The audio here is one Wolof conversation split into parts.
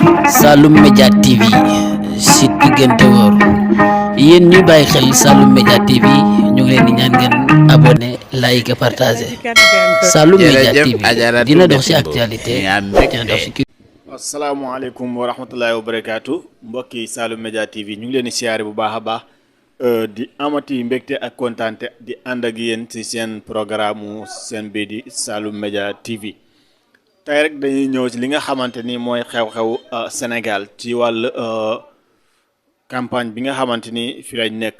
Saloum Média TV site bi gën te wóor yéen ñuy bàyyi xel Saloum Média TV ñu ngi leen di ñaan ngeen abonné like et partager Saloum Média TV dina dox ci actualité dina dox ci. asalaamaaleykum wa rahmatullahi wa barakaatu mbokki Saloum Média TV ñu ngi leen di siyaare bu baax a baax di amati mbégte ak kontaante di ànd ak yéen ci seen programme seen bii di Saloum Média TV. tey rek dañuy ñëw ci li nga xamante ni mooy xew-xew Sénégal ci wàll campagne bi nga xamante ni fi lañ nekk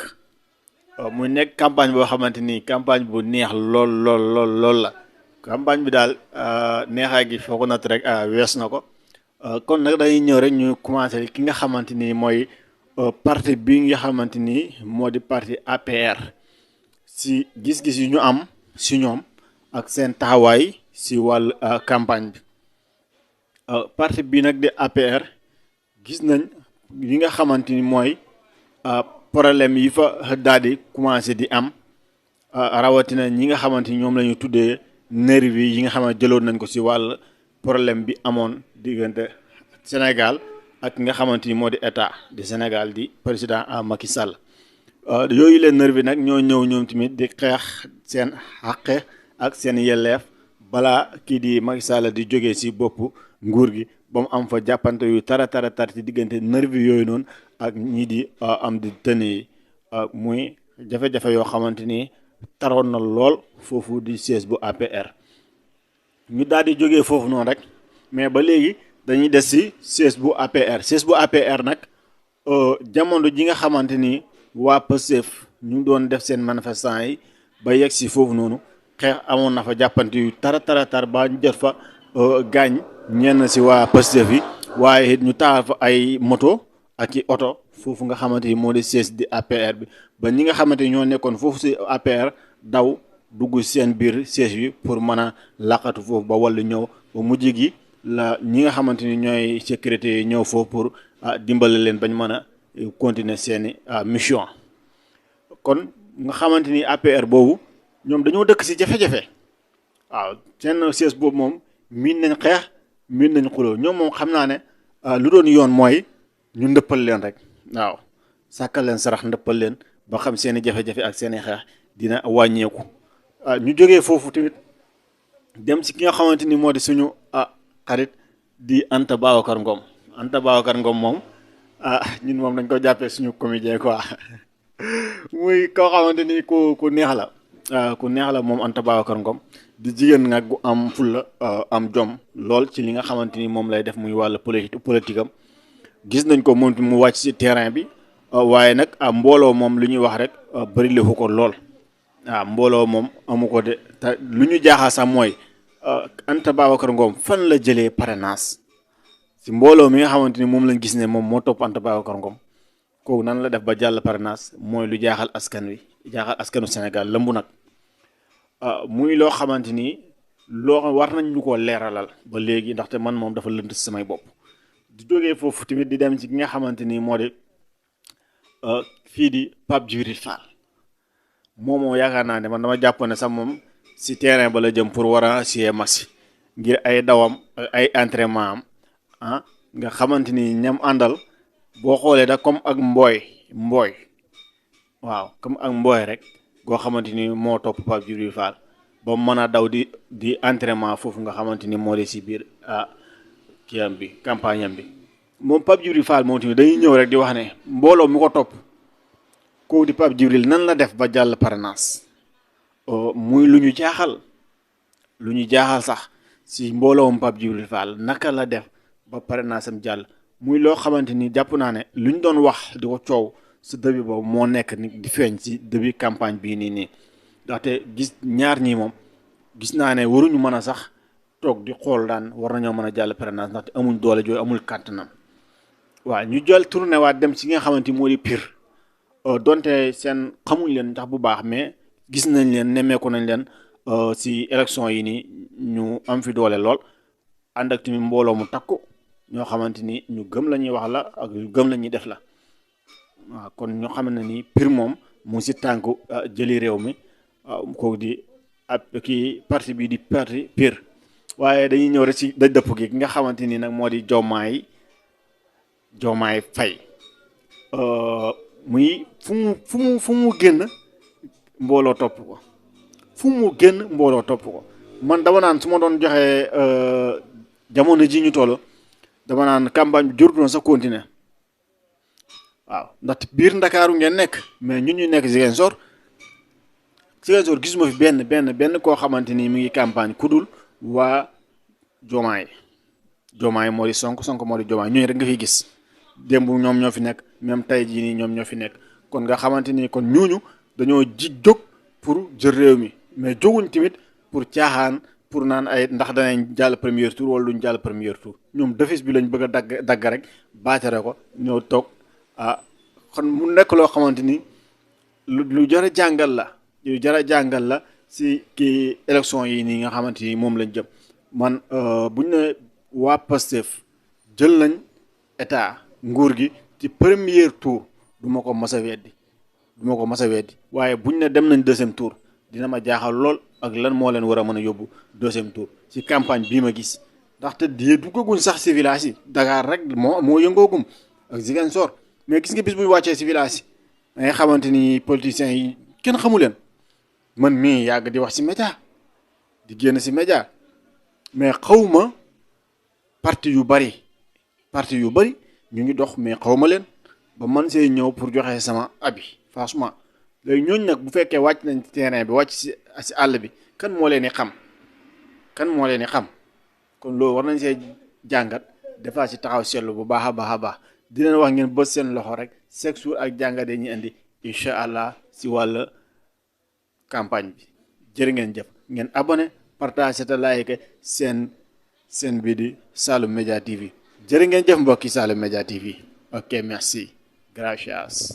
muy nekk campagne boo xamante ni campagne bu neex lool la campagne bi daal neexaay gi foo ko natt rek wees na ko kon nag dañuy ñëw rek ñu commencé ki nga xamante ni mooy parti bi nga xamante ni moo di parti APR si gis-gis yu ñu am si ñoom ak seen taxawaay si wàllu campagne bi parti bi nag di APR gis nañ yi nga xamante ni mooy problème yi fa daal di commencé di am rawatina ñi nga xamante ni ñoom la ñu tuddee nervi yi nga xamante jëloon nañ ko si wàll problème bi amoon diggante Sénégal ak nga xamante ni moo di état du Sénégal di président Macky Sall yooyu leen nervi nag ñoo ñëw ñoom tamit di xeex seen xàqe ak seen yelleef balaa kii di Macky Sall di jógee si bopp nguur gi ba mu am fa jàppante yu tar ci diggante nervi yooyu noonu ak ñii di am di tënn yi muy jafe-jafe yoo xamante ni taroon na lool foofu di siège bu APR ñu daal di jógee foofu noonu rek mais ba léegi dañuy des si siège bu APR nag jamono ji nga xamante ni waa Pastef ñu doon def seen manifestant yi ba yegg si foofu noonu xeex amoon na fa jàppante yu tar ba ñu jot fa gaañ ñenn si waa Pastef yi waaye it ñu taal fa ay moto ak i oto foofu nga xamante ni moo di siège di APR bi ba ñi nga xamante ni ñoo nekkoon foofu si APR daw dugg seen biir siège bi pour mën a laqatu foofu ba wàllu ñëw ba mujj gi la ñi nga xamante ni ñooy sécurité yi ñëw foofu pour dimbale leen bañ mën a continuer seeni mission kon nga xamante ni APR boobu ñoom dañoo dëkk si jafe-jafe waaw seen siège boobu moom miin nañ xeex miin nañ xuloo ñoom moom xam naa ne lu doon yoon mooy ñu ndëppal leen rek waaw sàkkal leen sarax ndëppal leen ba xam seeni jafe-jafe ak seeni xeex dina wàññeeku ñu jógee foofu tamit dem si ki nga xamante ni moo di suñu xarit di Anta Babacar Ngom moom ñun moom dañ ko jàppee suñu comédien quoi muy koo xamante ni ku neex la moom Anta Babacar Ngom di jigéen nag gu am fulla am jom lool ci li nga xamante ni moom lay def muy wàllu politique am gis nañ ko moom mu wàcc ci terrain bi waaye nag mbooloo moom lu ñuy wax rek bëri lefu ko lool mbooloo moom amu ko de te lu ñu jaaxal sax mooy Anta Babacar Ngom fan la jëlee parrainage si mbooloo mi nga xamante ni moom lañ gis ne moom moo topp Anta Babacar Ngom kooku nan la def ba jàll parrainage mooy lu jaaxal askan wi jaaxal askanu Sénégal lëmbu nag muy loo xamante ni loo war nañ ñu ko leeralal ba léegi ndaxte man moom dafa lënt si samay bopp di jógee foofu tamit di dem ci ki nga xamante ni moo di fii di Pape Djibril Fall moo yaakaar naa ne man dama jàpp ne sax moom si terrain ba la jëm pour war a siyee match ngir ay dawam ay entraînement am nga xamante ni ñam àndal boo xoolee da comme ak mbooy waaw comme ak mbooy rek goo xamante ni moo topp Pape Djibril Fall ba mën a daw di entraînement foofu nga xamante ni moo di si biir kiyam bi campagne am bi moom Pape Djibril Fall moom tamit dañuy ñëw rek di wax ne mbooloo mi ko topp kooku di Pape Djibril nan la def ba jàll parrainage muy lu ñu jaaxal sax si mbooloom Pape Djibril Fall naka la def ba parrainage am jàll muy loo xamante ni jàpp naa ne lu ñu doon wax di ko coow si début boobu moo nekk ni di feeñ si début campagne bii nii ndaxte gis ñaar ñii moom gis naa ne waruñu mën a sax toog di xool daan war nañoo mën a jàll parrainage ndaxte amuñ doole jooyu amul kàttanam waaw ñu jël tourné waat dem si nga xamante ni moo di Pire donte seen xamuñ leen ndax bu baax mais gis nañ leen nemmeeku nañ leen si élection yi nii ñu am fi doole lool ànd ak tamit mbooloo mu takku ñoo xamante ni ñu gëm la ñuy wax la ak ñu gëm la ñuy def la waaw kon ñoo xam ne ni Pire moom mu si tànku jëli réew mi kooku di kii parti bi di parti Pire waaye dañuy ñëw rek ci daj dëpp gi nga xamante ni nag moo di Diomaye Diomaye Faye muy fu mu génn mbooloo topp ko fu mu génn mbooloo topp ko man dama naan su ma doon joxe jamono ji ñu toll dama naan campagne bi jurut na sa continuer waaw ndaxte biir Ndakaaru ngeen nekk mais ñun ñu nekk Ziguinchor gisuma fi benn koo xamante ni mi ngi campagne ku dul waa Diomaye moo di Sonko moo di Diomaye ñooñu rek nga fiy gis démb ñoom ñoo fi nekk même tey jii nii ñoom ñoo fi nekk kon nga xamante ni kon ñooñu dañoo jóg pour jël réew mi mais jóguñ tamit pour caaxaan pour naan ay ndax danañ jàll premier tour wala duñ jàll premier tour ñoom defis bi lañ bëgg a dagg rek baatare ko ñëw toog kon mu nekk loo xamante ni lu jar a jàngal la si kii élection yi nii nga xamante ni moom lañ jëm man buñ ne waa Pastef jël nañ état nguur gi ci premier tour du ma ko mas a weddi waaye buñ ne dem nañ deuxième tour dina ma jaaxal lool ak lan moo leen war a mën a yóbbu deuxième tour ci campagne bii ma gis ndaxte di duggaguñ sax ci village yi Dakar rek moo yëngoogum ak Ziguinchor mais gis nga bis bu ñu wàccee ci village yi da ngay xamante ni politiciens yi kenn xamu leen man mii yàgg di wax ci média di génn ci média mais xawma parti yu bari ñu ngi dox mais xawma leen ba man see ñëw pour joxe sama avis franchement léegi ñooñu nag bu fekkee wàcc nañ ci terrain bi wàcc ci àll bi kan moo leen di xam kon loolu war nañ see jàngat dafa ci taxaw seetlu bu baax a baax di leen wax ngeen bës seen loxo rek chaque jour ak jàngat yi ñu indi incha allah si wàll campagne bi jërë ngeen jëf ngeen abonné partage te like seen bii di Saloum Media TV jërë ngeen jëf mbokki Saloum Media TV ok merci gracias